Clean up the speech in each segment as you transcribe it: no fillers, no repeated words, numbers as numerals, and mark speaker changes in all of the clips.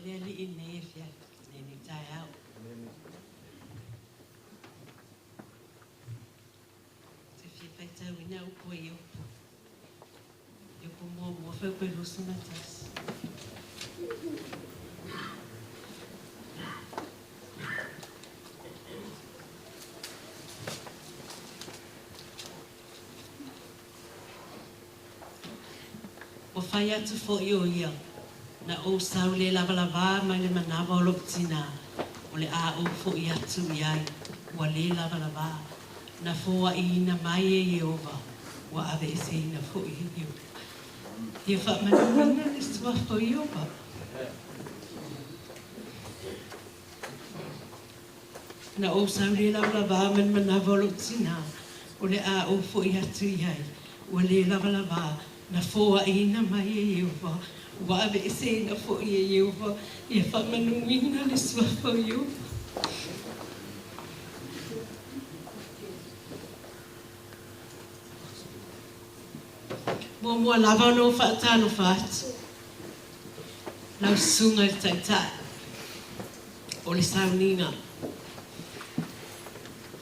Speaker 1: le Alii i lenei afiafi, lenei taeao. Ou te fia faitauina upu o Iopo. Iopo muamua fuaiupu 21. Ua fai atu foi ʻo ia, Na ou sau le lavalavā mai le manava o lou tinā, o le a ou foʻi atu i ai, ua le lavalavā. Na foaʻiina mai e Ieova, ua aveeseina foi e Ieova. Ia faamanuina le suafa o Ieova. Na ou sau le lavalavā mai le manava o lou tinā, o le a ou foʻi atu i ai, ua le lavalavā, na foaʻiina mai e Ieova, ua aveeseina foi e Ieova, ia faamanuina le suafa o Ieova. Muamua lava ona ou faatalofa atu lau susuga i le Taitai o le sauniga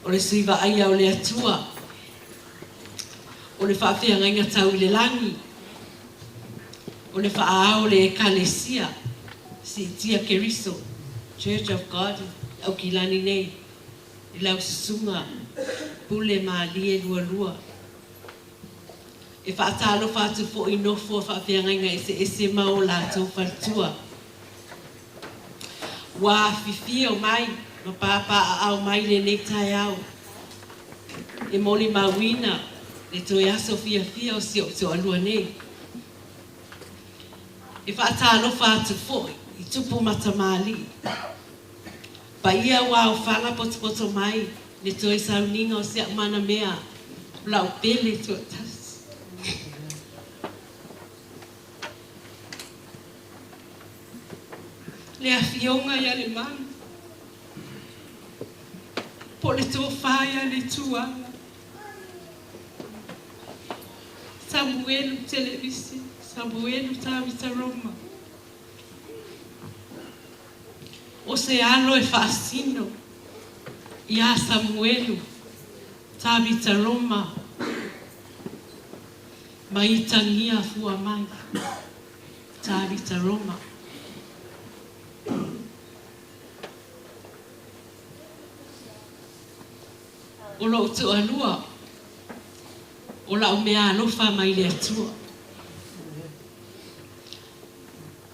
Speaker 1: o le sui vaaia o le Atua, o le faafeagaiga tau i le lagi, o le faaao o le Ekalesia Siitia Keriso, Church of God, i Aukilani nei, i lau susuga Pule Malie Lualua. E faatalofa atu foi i nofo a faafeagaiga eseese ma o latou faletua. Ua afifio mai ma papaaao mai i lenei taeao e molimauina le toe aso fiafia o si ou toalua nei. E faatalofa atu foi i tupu ma tamalii, paia ua aofala potopoto mai le toe sauniga o si au manamea o lau pele toatasi. Le Afioga ia Lemanu, po o le Tofa ia Leituala, Samuelu Televise, Samuelu Tavita Roma, o se alo e faasino iā Samuelu Tavita Roma ma Itagia Fuamai Tavita Roma. O lou toalua, o lau mea alofa mai le Atua.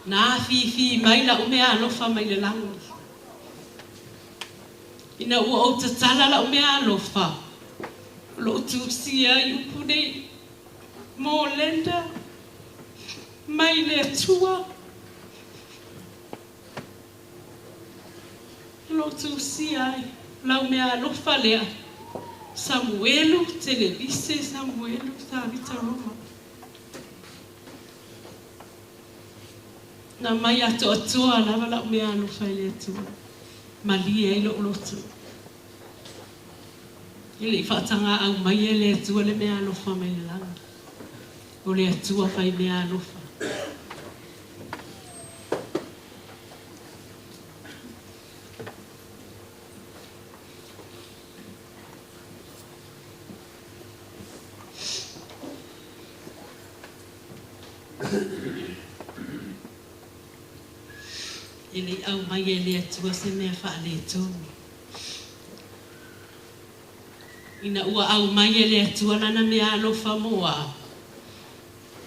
Speaker 1: Na afifi mai lau mea alofa mai le lagi. Ina ua ou tatala lau mea alofa, o loo tusia ai upu nei, Mo Linda, mai le Atua. O loo tusia ai lau mea alofa lea, Samuelu Televise Samuelu Tavita Roma. Na mai atoatoa lava lau mea alofa i le Atua, malie ai lou loto. E le i faatagaau mai e le Atua le mea alofa mai le lagi. O le Atua fai mea alofa. E le i aumai e le Atua se mea faaletonu. Ina ua aumai e le Atua lana mea alofa mo au,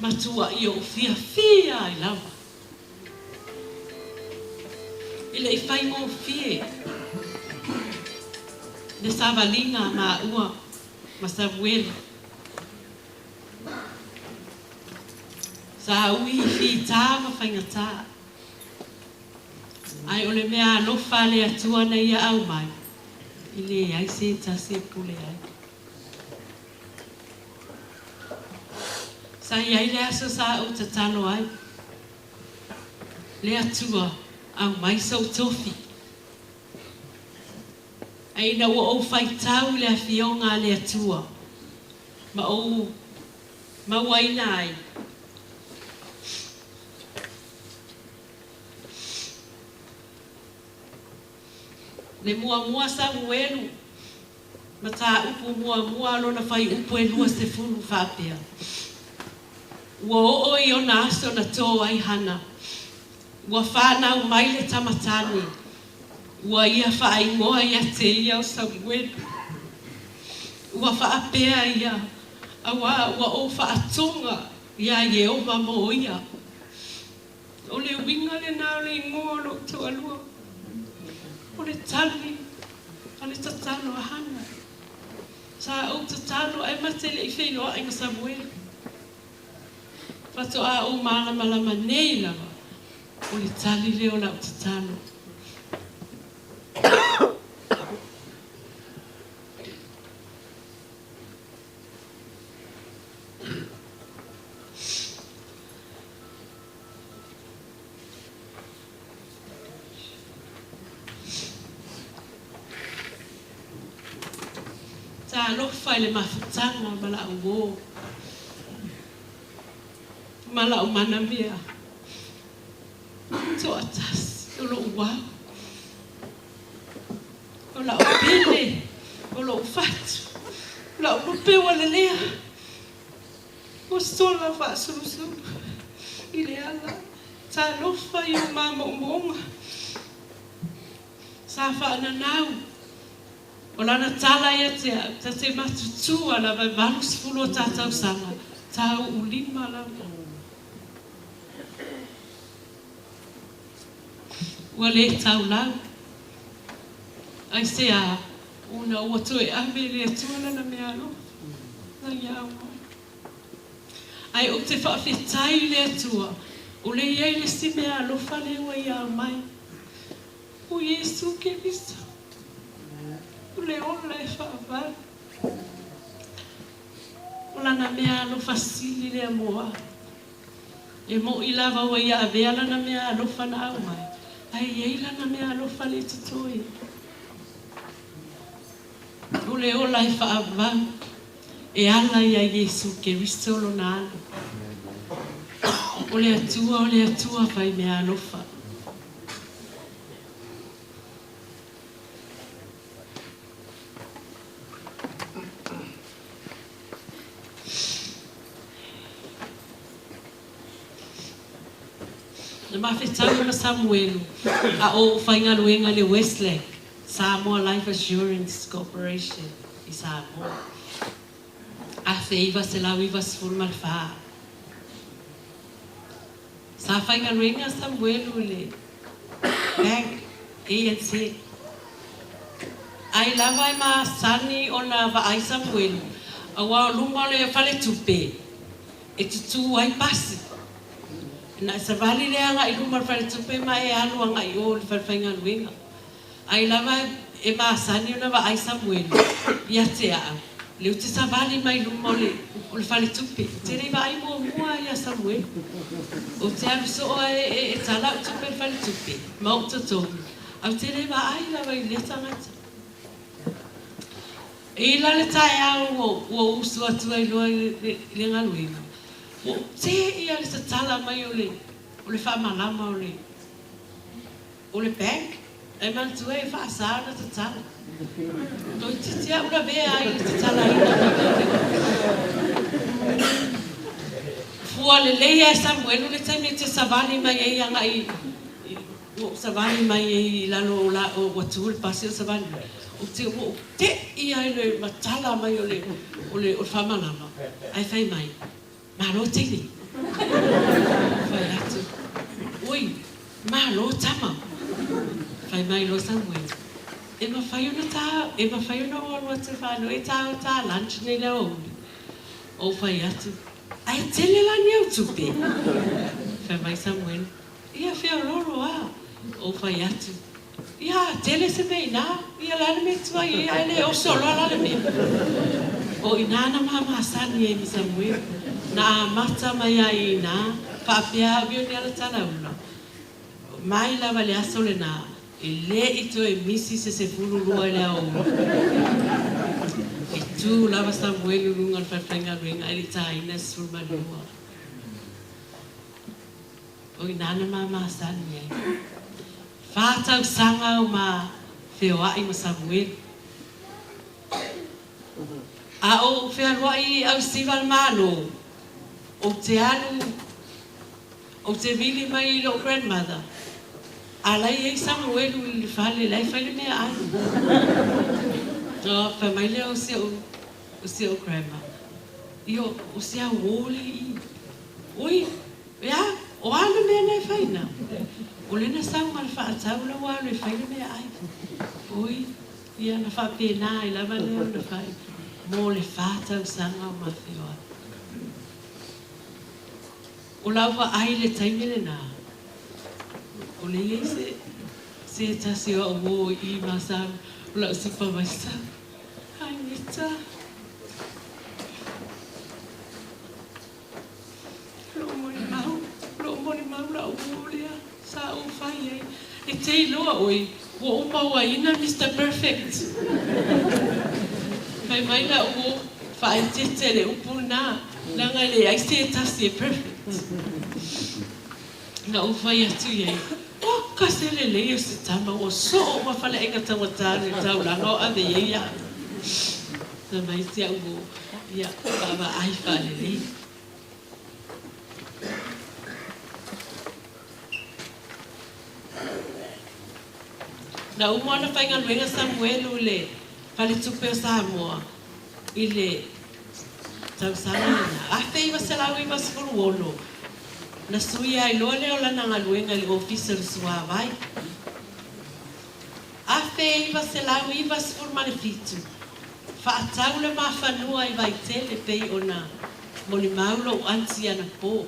Speaker 1: matuai ou fiafia ai lava. E le i faigofie le savaliga a maua ma Samuele. Sa ui i fitā ma faigatā. Ae o le mea alofa a le Atua na ia aumai, e leai se tasi e pule ai. Sa i ai le aso sa ou tatalo ai, Le Atua, aumai sou tofi. Ae ina ua ou faitau i le Afioga a le Atua, ma ou mauaina ai. Le muamua Samuelu, mataupu muamua lona fuaiupu e 20 faapea, Ua oo i ona aso na tō ai Hana, ua fanau mai le tama tāne, ua ia faaigoa ia te ia o Samuelu. Ua faapea ia, auā ua ou faatoga iā Ieova mo ia. O le uiga lena o le igoa o lou toalua, o le tali a le tatalo a Hana. Sa ou tatalo ae ma te le i feiloai ma Samuelu. Faatoa ou malamalama nei lava o le tali lea o lau tatalo. Talofa i le mafutaga ma la'u uō, ma la'u manamea toatasi o lo'u ao, o la'u pele, o lo'u fatu, o la'u lupe ua lelea. Ua sola faasulusulu i le ala. Talofa i o ma moomooga. Sa faananau. O lana tala ia te au, ta te matutua lava e 80 o ta tausaga, ta uu lima lava. Ua le taulau. Aisea? Ona ua toe ave e le Atua lana mea alofa na ia au mai. Ae ou te faafetai i le Atua, o le i ai le isi mea alofa lea ua ia au mai, o Iesu Keriso, o le ola e faavae. O lana mea alofa sili lea mo au. E moʻi lava ua ia avea lana mea alofa na au mai, ae i ai lana mea alofa le totoe. O le ola e faavavau e ala iā Iesu Keriso lona Alo. O le Atua o le Atua fai mea alofa. Na mafetau ma Samuelu a o faigaluega i le Westlac, Samoa Life Assurance Corporation i Samoa, 1994. Sa faigaluega Samuelu i le Bank, ANZ. Ai lava e masani ona vaai Samuelu, aua o luma o le faletupe e tutū ai pasi. Na e savali lea agai i luma o le faletupe ma e alu agai i o i le falefaigaluega. Ai lava e masani ona vaai Samuelu ia te au, lea ou te savali mai luma o le o le faletupe. Ou te le i vaai muamua ia Samuelu. Ou te alu soo a e tala au tupe i le faletupe ma ou totogi, ae ou te le vaai lava i lea tagata. I la le taeao ua ou usu atu ai loa i le galuega, ua ou teʻi le tatala mai o le faamalama o le O le bank, e manatua e faasa ona tatala. Toeitiiti au lavea ai i le tatalaina o le Fua lelei lava e Samuelu le taimi e te savali mai ai agai i, ua ou savali mai ai i lalo o la, ua tu le pasi o savali mai. Ou te, ua ou te'i lava i le matala mai o le, o le faamalama, ae fai mai, Malo teine. Fai atu, Oi, malo tama. Fai mai loa Samuel, E mawhai ona tā, e mawhai ona ou alu atu e whanau e tā o tā lunch nei le aoauli. Ou fai atu, Ae tele la ni au tupe? Fai mai Samuel, Ia feololo a. Ou fai atu, Ia, tele se mea inā, ia le a le mea e tuai ai, ae le oso loa la le mea. O inā na mamasani ai ma Samuel, na amata mai ai i inā, faapea au ia ni ala talaula. Mai lava le aso lenā, e le i toe misi se 12 i le aoauli. E tū lava Samuel i luga o le falefaigaluega ae le i tāina se 12. O inā na mamasani ai. Whā tausaga o ma Feoai ma Samuelu. A ou fealuai i Ausiva le Malo, ou te alu, ou te vili mai i lou grandmother, a la e i ai Samuelu i le fale la e fai le meaai. Ona fai mai lea o si ou, o si ou grandma, Io, o si au uō lea i i. Ui, e a? O a le mea na e fai na? O lea na sau ma le faatau la ua alu e fai le meaai. Ui. Ia na faapena ai lava lea ona fai mo le 4 tausaga o mafeoai. O lau vaai i le taimi lenā, o lea i ai se se tasi o au uō i i ma sa o lau supervisor. Hi Mita. Lou molimau, lou molimau lau uō lea sa ou fai ai. E te iloa ʻoe, ua ou mauaina Mister Perfect. Fai mai lau uō, faaeteete le upu lena, leaga e leai se tasi e perfect. Na ou fai atu i ai, Oka se lelei o se tama ua soo uma faleaiga taugata le taulaga o ave i ai au. Fai mai si au uō, Ia, vaavaai faalelei. Na uma ona faigaluega Samuelu i le Faletupe o Samoa i le tausaga lena 1996, na suia ai loa lea o lana galuega i le Ofisa o le Suavai. 1997, Faatau le mafanua i Vaitele pei ona molimau lou aunty anapo.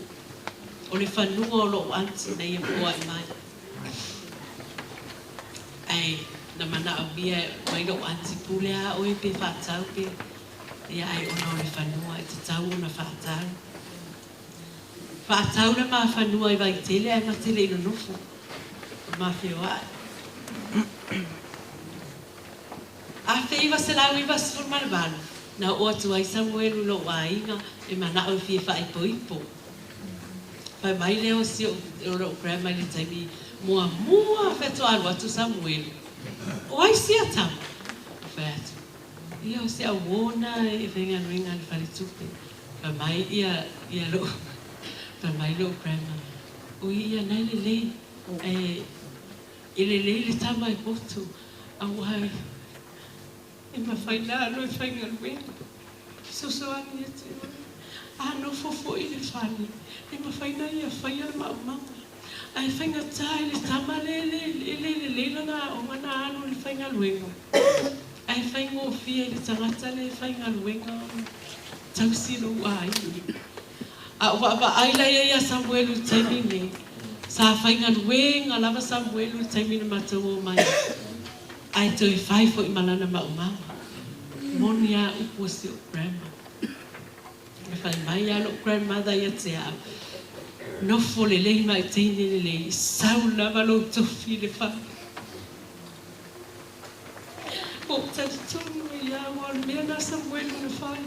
Speaker 1: O le fanua o lou aunty na ia foai mai. Ae na manaomia mai lou aunty pule a oe pe faatau pe ia ae ona o le fanua e tatau ona faatau. Faatau le mafanua i Vaitele ae ma te le i nonofo. O ma feoai. 1998, na oo atu ai Samuelu i lou aiga e manao e fia faaipoipo. Fai mai lea o si o lou grandma i le taimi muamua faatoa alu atu Samuelu. O ai sia tama? Ou fai atu, Ia o si au uō na e faigaluega i le faletupe. Fai mai ia ia lou fai mai lou grandma, Ui ia na e lelei, ae E lelei le tama e potu, aua e mafai na alu e faigaluega. Fesoasoani ia te oe. A nofo foi i le fale, e mafai na ia faia le maumaga. Ae faigata i le tama lea e le lelei lana aoga na alu i le faigaluega. Ae faigofie i le tagata lea e faigaluega ona tausi lou aiga. A o vaavaai la i ai ia Samuelu i le taimi lenei, sa faigaluega lava Samuelu i le taimi na matou omai ai, ae toe fai foi ma lana maumaga. Moni a upu a si ou grandma. Na fai mai lava lou grandmother ia te au, Nofo lelei mai teine lelei, sau lava lou tofi i le fale. Ua ou talitonu ai lava aua o le mea lena Samuelu na fai.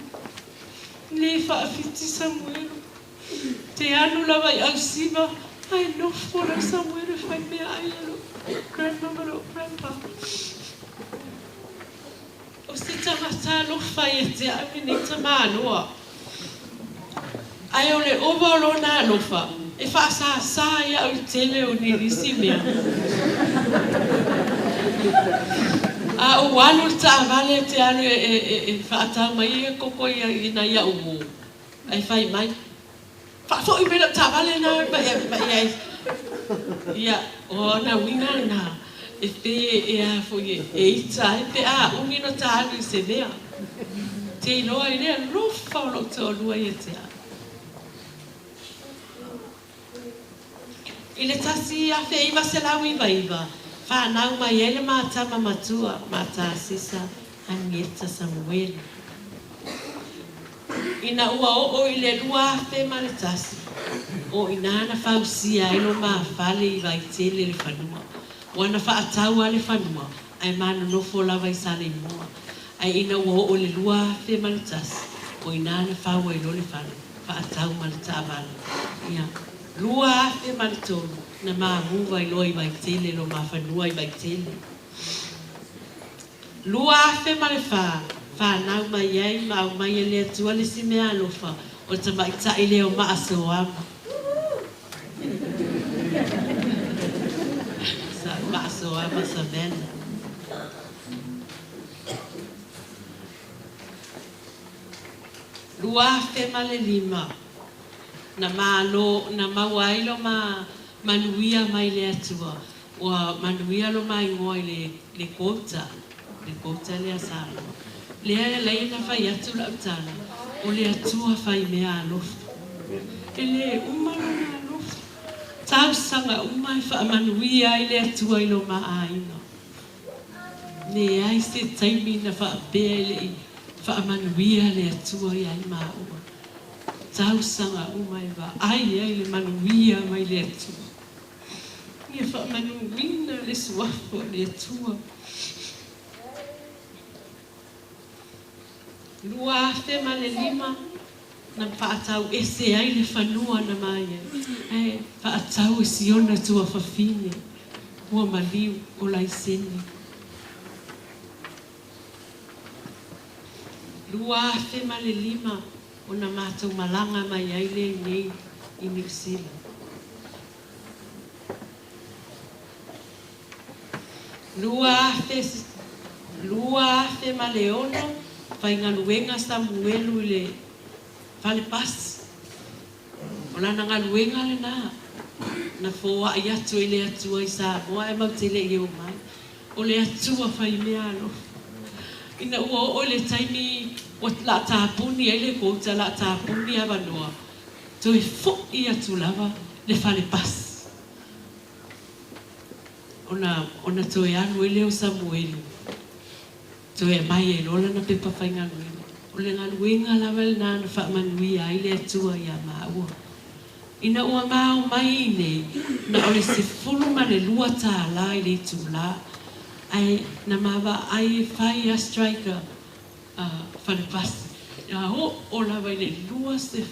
Speaker 1: Le faafiti Samuelu. Te alu lava i Ausiva, ae nofo la Samuelu e fai meaai a lou grandma ma lou grandpa. O se tagata alofa ia te au lenei tamaloa. Ae o le ova o lona alofa, e faasāsā ai au i le tele o nisi mea. A ou alu i le taavale e te alu e faatau mai ia koko i nai au uō, ae fai mai, Faafoi mai lau taavale lena ma ia e. Ia, o ona uiga lena, e pei e a foi e ita ai pe a umi ona ta alu i se mea. Te iloa i le alofa o lou toalua ia te au. I le 1999, fanau mai ai le ma tama matua, ma Tasisa Anieta Samuelu. Ina ua oo i le 2001, o ina na fausia ai lo ma fale i Vaitele le fanua. Ua na faatau a le fanua, ae ma nonofo lava i Saleimoa. Ae ina ua oo i le 2001, o ina na fau ai loa le fale, faatau ma le taavale. Ia, 2003, na maguva ai loa i Vaitele lo ma fanua i Vaitele. 2004, fanau mai ai ma aumai e le Atua le isi meaalofa o le tamaitai lea o Maasoama. Maasoama Savannah. 2005, na malo, na maua ai lo ma manuia mai le Atua, ua manuia lo ma igoa i le, le quota, le quota lea Samoa. Lea e alai ona fai atu lau tala, o le Atua fai mea alofa. E le uma lona alofa. Tausaga uma e faamanuia ai le Atua i lo ma aiga. Leai se taimi na faapea e le i faamanuia le Atua ia i maua. Tausaga uma e vaai ai le manuia mai le Atua. Ia faamanuina le Suafa o le Atua. 2005 na faatau ese ai le fanua na ma ai, ae faatau e si ona tuafafine ua maliu o laisene. 2005 ona matou malaga mai ai lea i nei i Niu Sila. 2006 faigaluega Samuelu i le fale pasi. O lana galuega lena na foai atu e le Atua i Samoa ae matou te le i omai. O le Atua fai mea alofa. Ina ua oo i le taimi ua la tapuni ai le quota, la tapuni avanoa, toe foi atu lava le fale pasi. Ona, ona toe alu ai lea o Samuelu, toe aumai ai loa lana pepa faigaluega. O le galuega lava lena na faamanuia ai le Atua ia maua. Ina ua ma omai i inei, na o le $12 i le itula, ae na ma vaai e fai a striker fale pasi, a oo lava i le 23,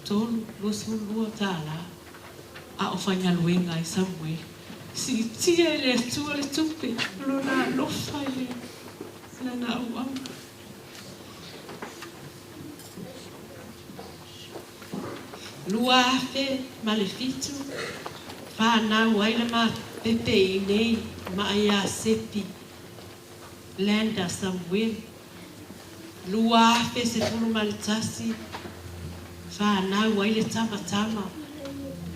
Speaker 1: $22 a o faigaluega ai Samuelu. Siitia e le Atua le tupe o Lona alofa i Lana auauna. 2007, fanau ai le mapepe i inei ma ia Sepi Lander Samuelu. 2011, fanau ai le tamatama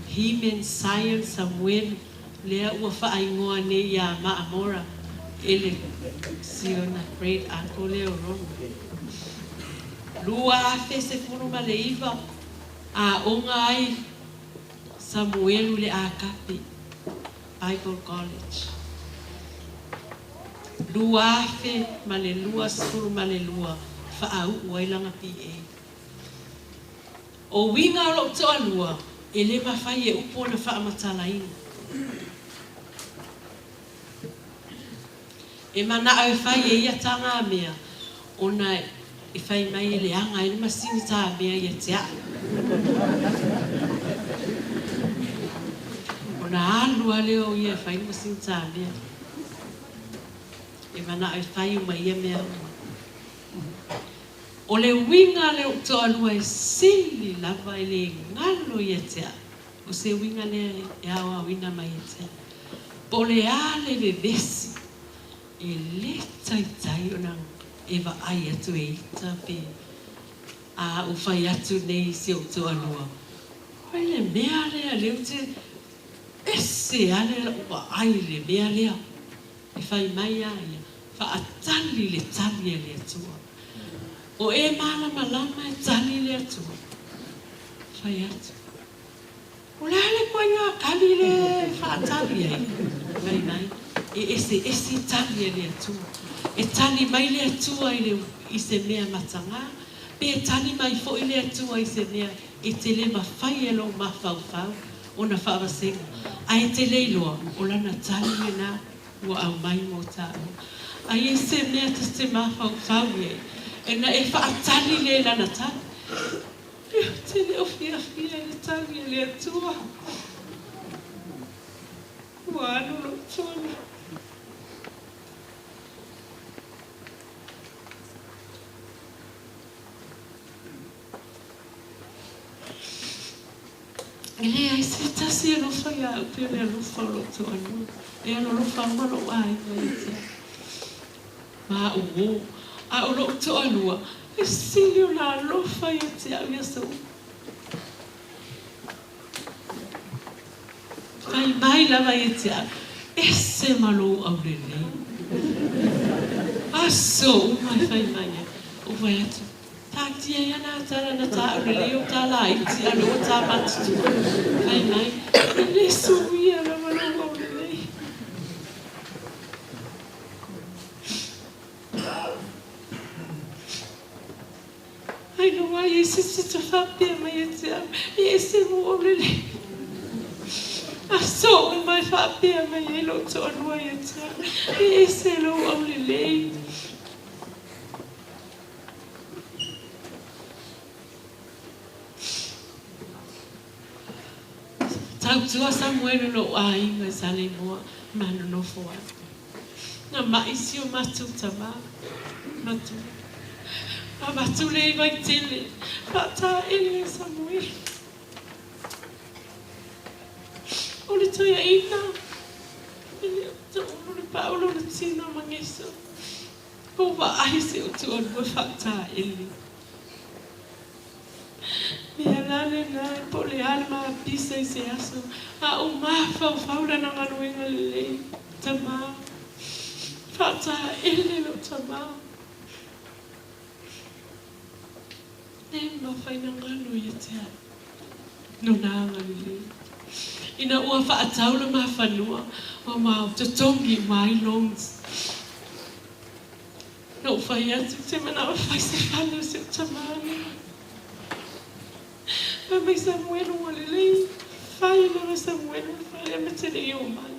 Speaker 1: Heman Sion Samuelu, lea ua faaigoa nei iā Maamora e le Siona Great Uncle lea o Rona. 2019, aoga ai Samuelu i le Akape Bible College. 2022 faauu ai lana BA. O uiga o lou toalua, e le mafai e upu ona faamatalaina. E manao e fai e ia taga mea, ona e fai mai e leaga ai le masini tamea ia te a'u. Ona alu lava lea o ia e fai le masini tamea. E manao e fai uma ia mea uma. O le uiga lea o toalua e sili lava e le galo ia te a'u. O se uiga lea e aoaoina mai ia te a'u. Po o le a le vevesi, e le taitai ona e vaai atu e ita pe a ua fai atu nei i si ou toalua, Oi le mea lea lea ou te ese lava le lau vaai i le mea lea. E fai mai a ia, Faatali le tali a le Atua. O e malamalama e tali le Atua. Fai atu. O le a le ituaiga tali lea e faatali ai? Fai mai, E eseese tali a le Atua. E tali mai le Atua i le, i se mea mataga, pe e tali mai foi le Atua i se mea e te le mafai e lou mafaufau ona faavasega, ae e te le iloa, o lana tali lena ua aumai mo taua. Aia se mea ta te mafaufau i ai, ina e faatali lea i lana tali. Ou te le o fiafia i le tali a le Atua. Ua alu lou tonu. E leai se tasi e alofa iā au pei o le alofa o lou toalua. E alolofa uma lou aiga ia te au. Ma au uō. A o lou toalua, e sili ona alofa ia te au i aso uma. Fai mai lava ia te au, Ese ma lou aulelei. Aso uma e fai mai ai. Ou fai atu, Taatia ia nā tala na tāu lelei o tā laiti a lea ua tā matutua. Fai mai, E le suia lava lou aulelei. Ai loa ai e se te faapea mai ia te au, e ese lou aulelei. Aso uma e faapea mai ai lou toalua ia te au, e ese lou aulelei. Tautua Samuele lou aiga i Saleimoa ma nonofo ai. Na ma'i si o matou tama matua. Avatu le i Vaitele, faataele e Samuele. O le toeaina, e le o taulu le pau lona tino ma geso. Ua vaai si ou toalua faataele. Mea la lena e po o le a le mapisa i se aso, a ou mafaufau lana galuega lelei, tamā. Faataele lou tamā. E mafai na galo ia te au nona agalelei. Ina ua faatau le mafanua, ua mau totogi uma ai loans. Na ou fai atu, te manaʻo e fai se fale o si ou tamā lea. Fai mai Samuelu ua lelei, fai lava Samuelu le fale ma te le i oo mai.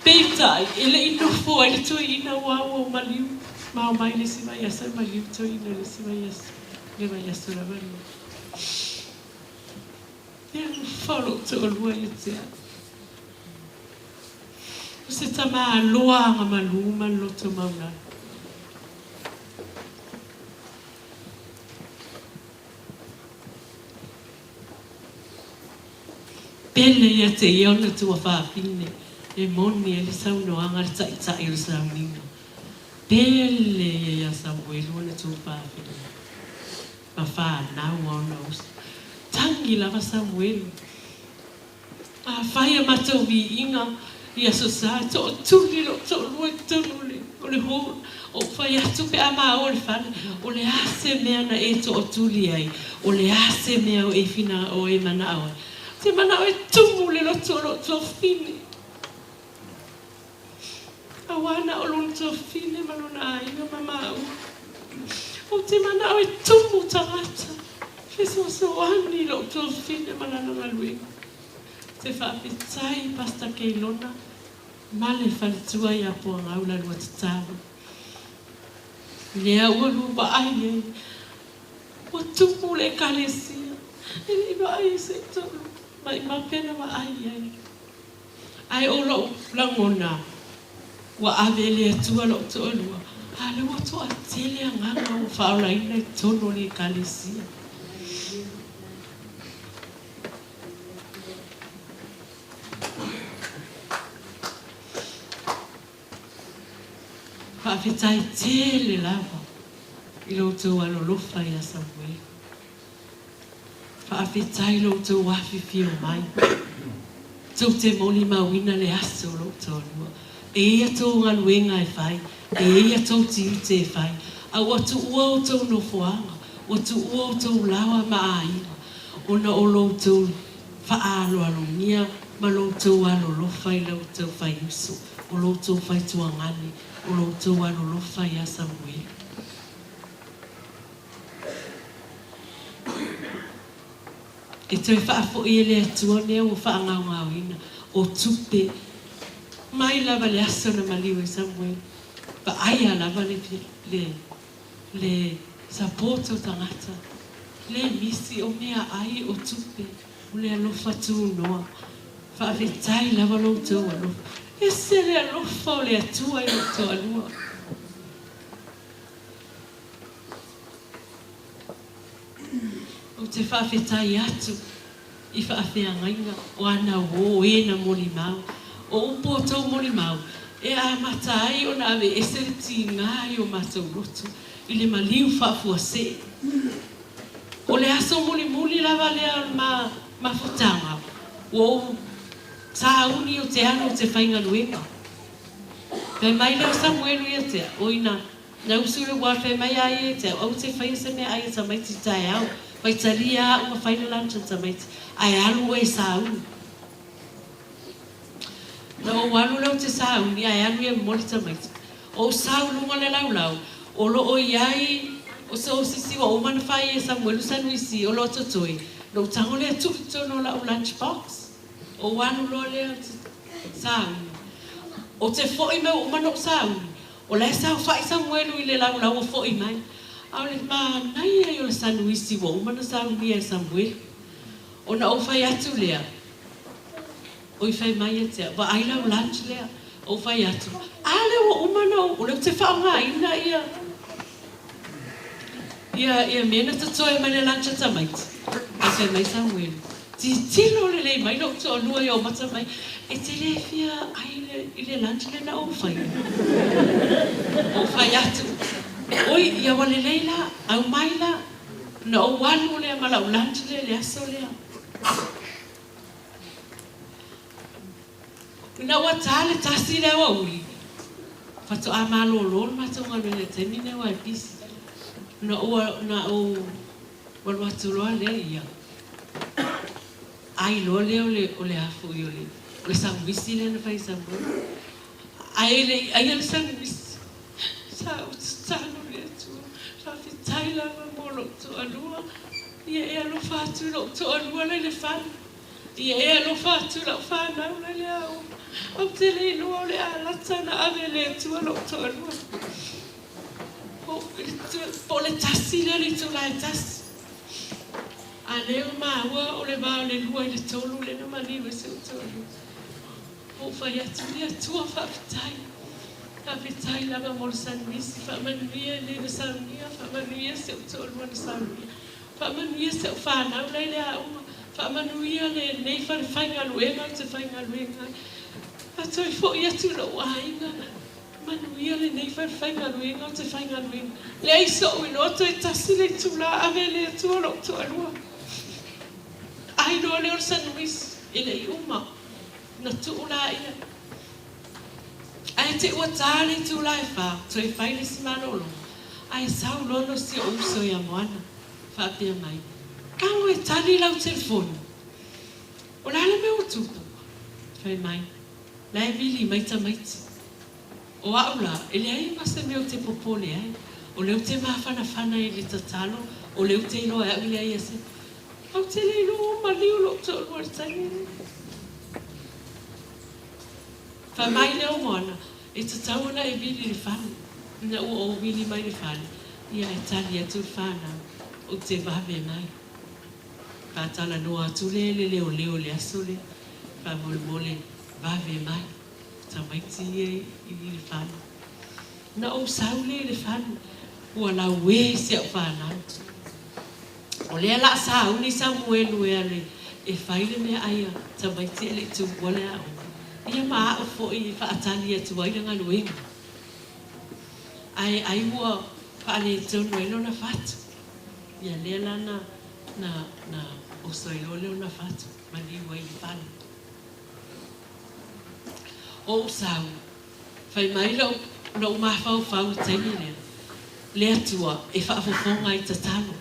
Speaker 1: Peitai, e le i nofo ai le toeaina aua ua o maliu, ma omai le isi vaiaso e maliu le toeaina i le isi vaiaso, le vaiaso lava lea. E alofa o lou toalua ia te au. O se tama aloa agamalu ma le loto maulalo. Pele ia te ia ona tuafafine e moni ai le saunoaga a le Taitai o le sauniga. Pele ia ia Samuelu ona tuafafine ma fanau a ona uso. Tangi lava Samuelu. Afai a matou viiga i Aso Sa, e tootuli lou toolua i totonu o le hall, ou fai atu pe a maua le fale, o le a se mea na e tootuli ai, o le a se mea o e fina o e manao ai. Ou te manao e tumu le loto o lou tuafafine. Aua na o lona tuafafine ma lona aiga ma maua. Ou te manao e tumu tagata fesoasoani i lou tuafafine ma lana galuega. Ou te faafetai Pastor Keilona ma le faletua ia Puagau la lua tatalo. Lea ua lua vaai ai ua tumu le Ekalesia e le i vaai ai se tolu maimau pea na vaai ai. Ae o lou lagona, ua ave e le Atua lou toalua, a lea ua toatele agaga ua faaolaina i totonu o le Ekalesia. Faafetai tele lava i lo outou alolofa ia Samuele. Faafetai i lo outou afifio mai. Tou te molimauina le aso o lou toalua. E ia tou galuega e fai, e ia tou tiute e fai, a ua tuua outou nofoaga, ua tuua outou laoa ma aiga, ona o lo outou faaaloalogia ma lo outou alolofa i la outou faiuso, o lo outou faituagane, o lo outou alolofa ia Samuele. E toe faafoi e le Atua mea ua faagaogaoina, o tupe, mai lava le aso na maliu ai Samuele, vaaia lava le, le, le support o tagata, le misi o meaai, o tupe, o le alofa tunoa. Faafetai lava lo outou alofa. Ese le alofa o le Atua i lou toalua. Ou te faafetai atu. I faafeagaiga o ana uō e na molimau, o upu o tou molimau, e amata ai ona aveese le tiga i o matou loto i le maliu faafuasei. O le aso mulimuli lava lea o le mafutaga, ua ou sauni ou te alu ou te faigaluega. Fai mai lea o Samuelu ia te au, Oi na, na usu le ua fai mai a ia ia te au, aua te faia se meaai a tamaiti i taeao, faitalia au ma fai le lunch a tamaiti, ae alu oe e sauni. Na ou alu lea ou te sauni ae alu ia e momoli tamaiti. Ou sau i luga o le laulau, o lo o i ai o se sisi ua uma ona fai e Samuelu sanuisi o lo o totoe, na ou tago lea tuu i totonu o lau lunch box. Ou alu loa lea ou te sauni. Ou te foi mai ua uma ona ou sauni, o la e saofai Samuelu i le laulau o foi mai. A o le manaia ia o le sanuisi ua uma ona saunia e Samuelu. Ona ou fai atu lea, Oi fai mai ia te au, vaai lau lunch lea. Ou fai atu, a lea ua uma ona ou, o lea ou te faaaogaina ia, ia, ia mea na totoe mai le lunch a tamaiti. Ae fai mai Samuelu, tilotilo lelei mai lou toalua ia ou mata mai, e te le fia ai i le lunch lea na ou faia? Ou fai atu, oi, ia ua lelei la, aumai la. Na ou alu lea ma lau lunch lea i le aso lea. Ina ua ta le tasi i le aoauli, faatoa malolo le matou galuega i le taimi lenei aua e pisi. Na ou na ou alu atu loa lea ia, ai loa lea o le o le a foi o le o le samuisi lea na fai e Samoa. Ae le i aia le samuisi, sa ou tatalo i le Atua, faafetai lava mo lou toalua, ia e alofa atu i lou toalua la i le fale. Ia e alofa atu i lau fanau la i le aoga. Ou te le iloa o le a lata ona ave e le Atua lou toalua. Po o le tasi lea o le itula e tasi. A lea ua maua o le va o le 2 i le 3 lea na maliu ai si ou toalua. Ua ou fai atu, Le Atua faafetai. Faafetai lava mo le sanuisi. Faamanuia le na saunia, faamanuia si ou toalua na saunia. Faamanuia si au fanau la i le aoga. Faamanuia lenei fale faigaluega ou te faigaluega ai. A toe foi atu i lou aiga, manuia lenei fale faigaluega ou te faigaluega. Leai so'u iloa toe tasi le itula ave e le Atua lou toalua. Ai loa lea o le sanuisi, e le i uma na tuu laia. Ae te i ua ta le itula e fa, toe fai le isi malologa, ae sau loa le si ou uso ia Moana, faapea mai, Tago e tali lau telefoni. O le a le mea ua tupu? Fai mai, La e vili mai tamaiti. O au la, e leai ma se mea ou te popole ai. O lea ou te mafanafana i le tatalo, o lea ou te iloa e au e leai se. Ou te le iloa ua maliu lou toalua i le taimi lenei. Fai mai lea o Moana, E tatau ona e vili i le fale. Ina ua ou vili mai i le fale, ia e tali atu le fanau, ou te vave mai. Faatalanoa atu lea i le leoleo i le aso lea, faamolemole, vave mai, tamaiti ia i le fale. Na ou sau lea i le fale, ua laue si au fanau. O lea la a sauni Samuelu e alu e fai le meaai a tamaiti e le i tuua le aoga, ia ma au foi e faatali atu ai le galuega. Ae ai ua faaletonu ai lona fatu. Ia lea la na na na oso ai loa lona fatu maliu ai i le fale. Ou sau, Fai mai lou, lou mafaufau i taimi lea, Le Atua e faafofoga i tatalo.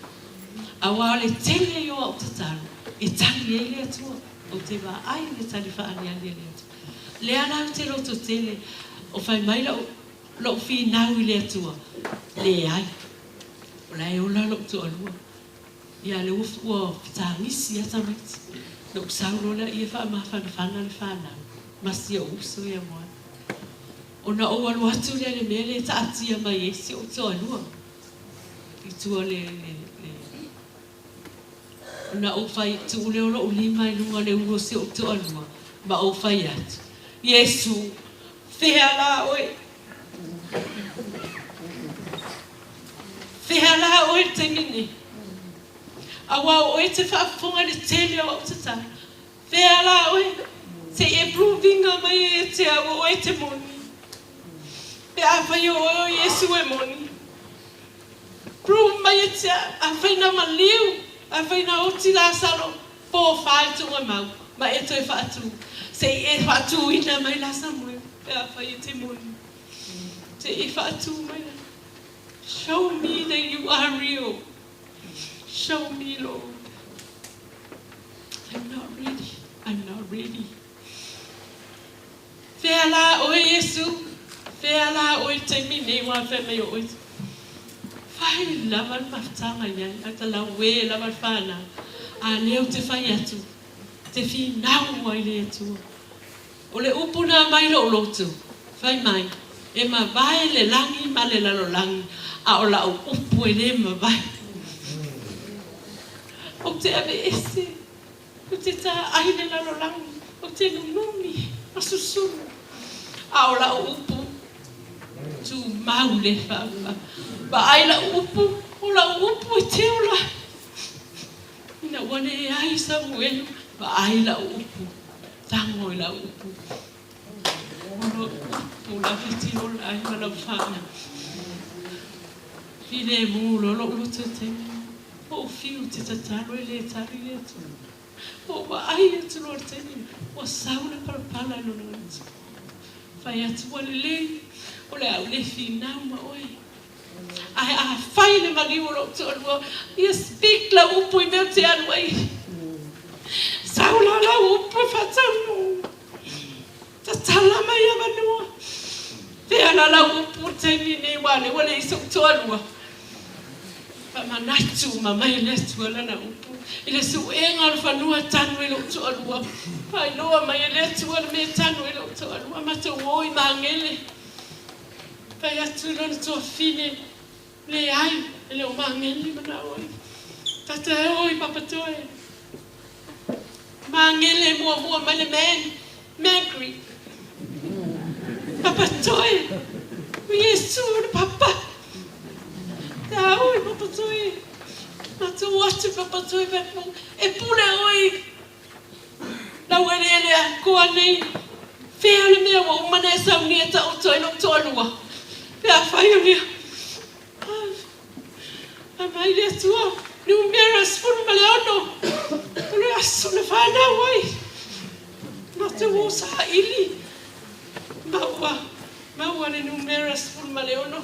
Speaker 1: Aua o le tele ia o au tatalo, e tali ai le Atua. Ou te vaai i le tali faaaliali a le Atua. Lea la ou te loto tele, o fai mai lou, lou finau i le Atua, Leai, o la e ola lou toalua. Ia lea ua, ua fetagisi lava tamaiti. Na ou sau loa lea ia faamafanafana le fanau ma si ou uso ia Moana. Ona ou alu atu lea i le mea lea e taatia mai ai si ou toalua i tua o le, le, le ona ou fai, tuu lea o lou lima i luga o le ulu o si ou toalua ma ou fai atu, Iesu, fea la oe? Fea la oe i le taimi nei? Auā o oe e te faafofoga i le tele o a'u tatalo. Fea la oe? Se i e prove ina mai ai ia te au o oe e te moni. Pe afai o oe o Iesu e moni. Prove mai ia te au, afai na maliu, afai na oti Lasalo, po fa i tuugamau, ma e toe faatu. Se i e faatuina mai la Samuel, pe afai e te moni. Se i e faatu mai la. Show me that you are real. Show me, Lord. I'm not ready. I'm not ready. Fea la oe, Iesu? Fea la oe i le taimi nei ua fai mai o oe? Fai lava le mafutaga i ai, a talauē lava le whanau. A lea ou te fai atu, te finau ai le Atua. O le upu na mai lou loto, fai mai, e mavae le lagi ma le lalolagi, a o lau upu e le mavae. Ou te aveese. Ou te tā'ai le lalolagi, ou te nunumi ma susunu, a o la'u upu, tumau le fa'afa. Vaai la'u upu, o la'u upu e te ola. Ina ua leai Samuelu, vaai la'u upu, tago i la'u upu. O lou upu lava e te ola ai ma lau fa'ana. Filemu loa lo'u loto i taimi lena. Ua ou fiu te tatalo e le tali le Atua. Ua ou vaai atu loa i le taimi lena, ua sau le palapala i lona gutu. Fai atu, Ua lelei, o le a ou le finau ma oe. Ae afai le maliu o lou toalua, ia speak lau upu i mea ou te alu ai. Sau la lau upu e faataunuu. Tatala mai avanoa. Pea la lau upu i le taimi lenei aua o lea ua leai sou toalua. Faamanatu uma mai le Atua lana upu i le suega o le fanua tanu i lou toalua. Faailoa mai e le Atua le mea e tanu i lou toalua. Matou o i Magele. Fai atu i lona tuafine, Leai, e le o Magele manao ai. Tata e o i Papatoe. Magele muamua mai le man, Magri. Papatoe, o Iesu o le papa. Te au i Papatoe. Matou atu i Papatoe fai atu, e pule oe i lau eleele akoa nei. Fea le mea ua uma ona e saunia e taoto ai lou toalua? Pe afai o lea. Fai mai le Atua, numera 16, o le aso na fanau ai matou o saili. Maua, maua le numera 16.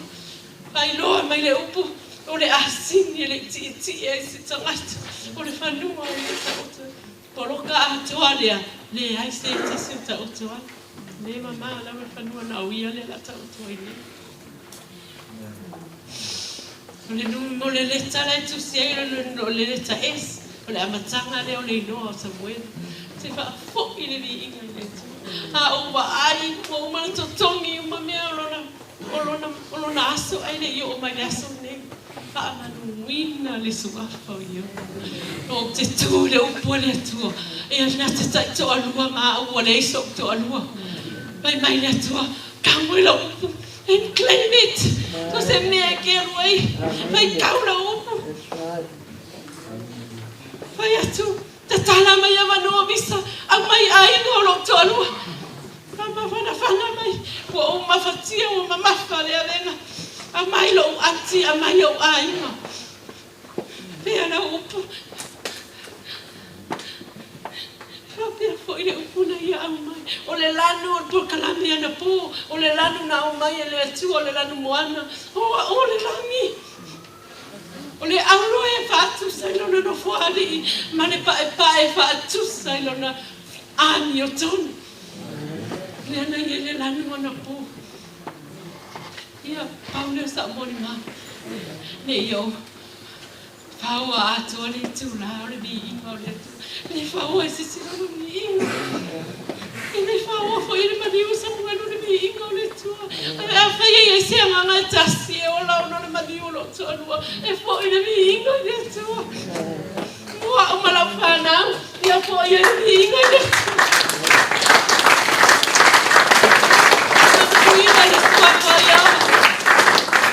Speaker 1: Failoa mai le upu, o le asini e le i tietie ai se tagata, o le fanua o le taoto ai. Poloka atoa lea, leai se tasi o taoto ai. Le mama lava le fanua na o ia lea la taoto ai nei. O le nu, o le leta la e tusi ai o le leta S, o le amataga lea o le igoa o Samuele. Te faafo'i le viiga i le Atua. A ou vaai, ua uma ona totogi uma mea o lona, o lona, o lona aso, ae le i oo mai le aso lenei. Faamanuina le Suafa o Ieova. Ou te tu i le upu a le Atua, e na te taitoalua ma au ua leai so'u toalua. Fai mai le Atua, Kau i lau upu, and claim it. So se mea e ke alu ai, fai kau lau upu. Fai atu, tatala mai avanoa visa, aumai aiga o lou toalua. Faamafanafana mai, ua ou mafatia, ua mamafa le avega. Aumai lou ati, aumai ou aiga. Pea lau upu. Faapea foi le upu na ia aumai, o le lanu o le polokalame anapo, o le lanu na aumai e le Atua, o le lanu moana, o o le lagi. O le alo e faatusa i lona nofoalii ma le paepae e faatusa i lona amiotonu. Lea na i ai le lanu anapo. Ia, pau lea o sa'u molimau, ne i ou faoa atoa le itulā o le viiga o le Atua. Le faoa e se isi lona viiga. E le faoa foi e le maliu o Samuelu le viiga o le Atua. Ae afai e i ai se agaga e tasi e ola ona o le maliu o lou toalua, e foi le viiga i le Atua. Mo a'u ma lau fanau, ia foi ai le viiga i le Atua. Faamanuina le Suafa ia.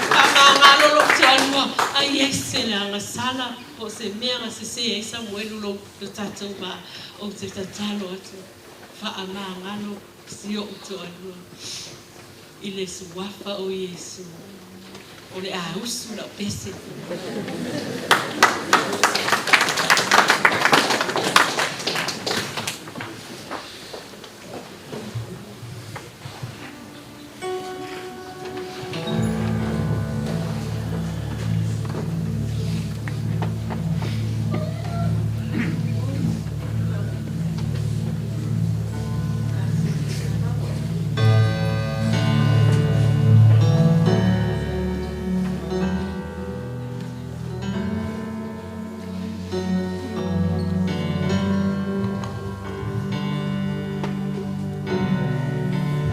Speaker 1: Faamagalo lou toalua, ai ese le agasala. Po o se mea na sese ai Samuelu lo lo tatou va, ou te tatalo atu, faamagalo si o'u toalua i le Suafa o Iesu, o le a usu la'u pese.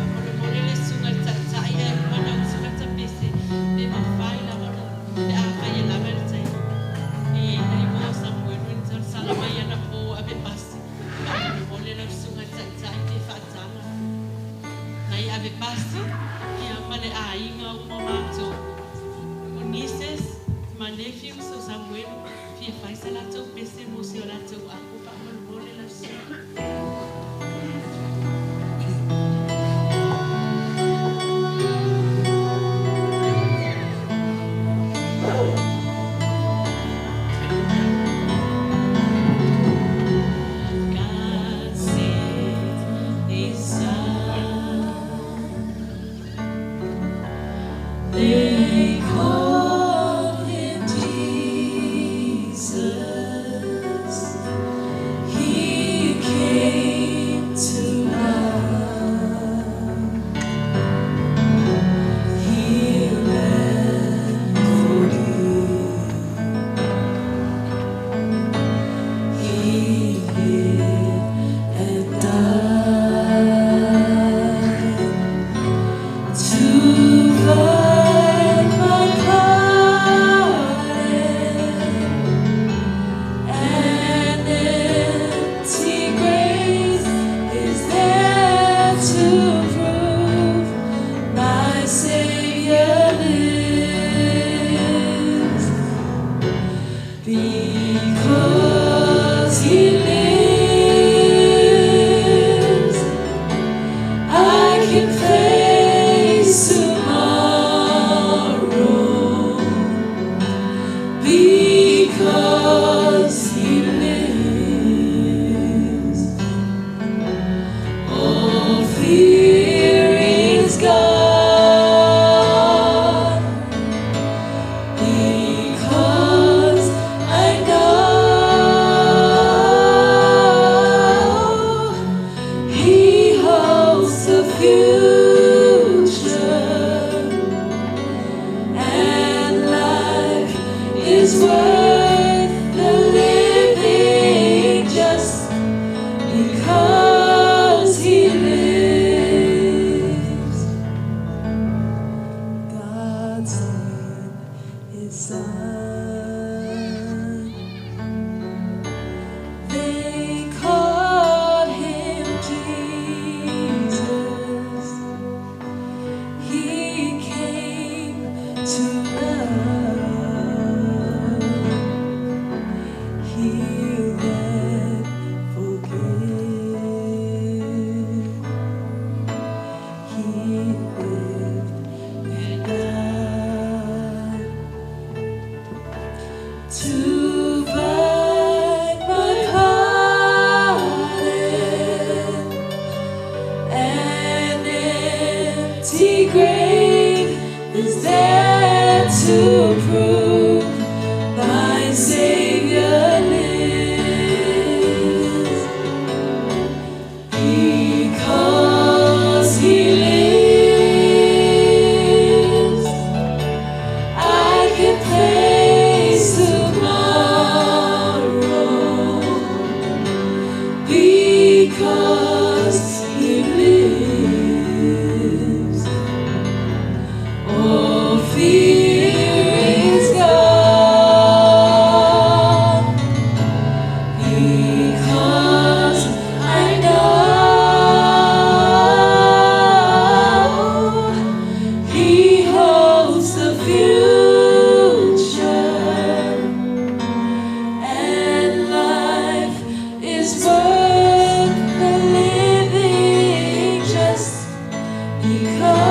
Speaker 1: Faamolemole le susuga i le Taitai ae uma ona usu lata pese pe mafai lava ona pe afai e lava le taimi. E i ai nai uo a Samuelu na talosaga mai anapo ua ave pasi. Faamolemole lau susuga i le Taitai pe faataga nai ave pasi ia ma le aiga uma o matou. O nieces ma nephews o Samuelu fia fai sa latou pese mo si o latou uncle faamolemole lau susuga. God sent His Son. They called him Jesus. He came to love, heal, and forgive. He lived and died to find my pardon. An empty grave is there to prove my Savior lives. Because He lives, I can face tomorrow. Because He lives, all fear is gone. Because I know He holds the future, and life is worth the living just because He lives. God sent His Son. They called him Jesus. He came to love, heal, and forgive. He lived and died to find my pardon. An empty grave is there to prove my Savior lives. Because He lives, I can face tomorrow. Because He lives, all
Speaker 2: I ka.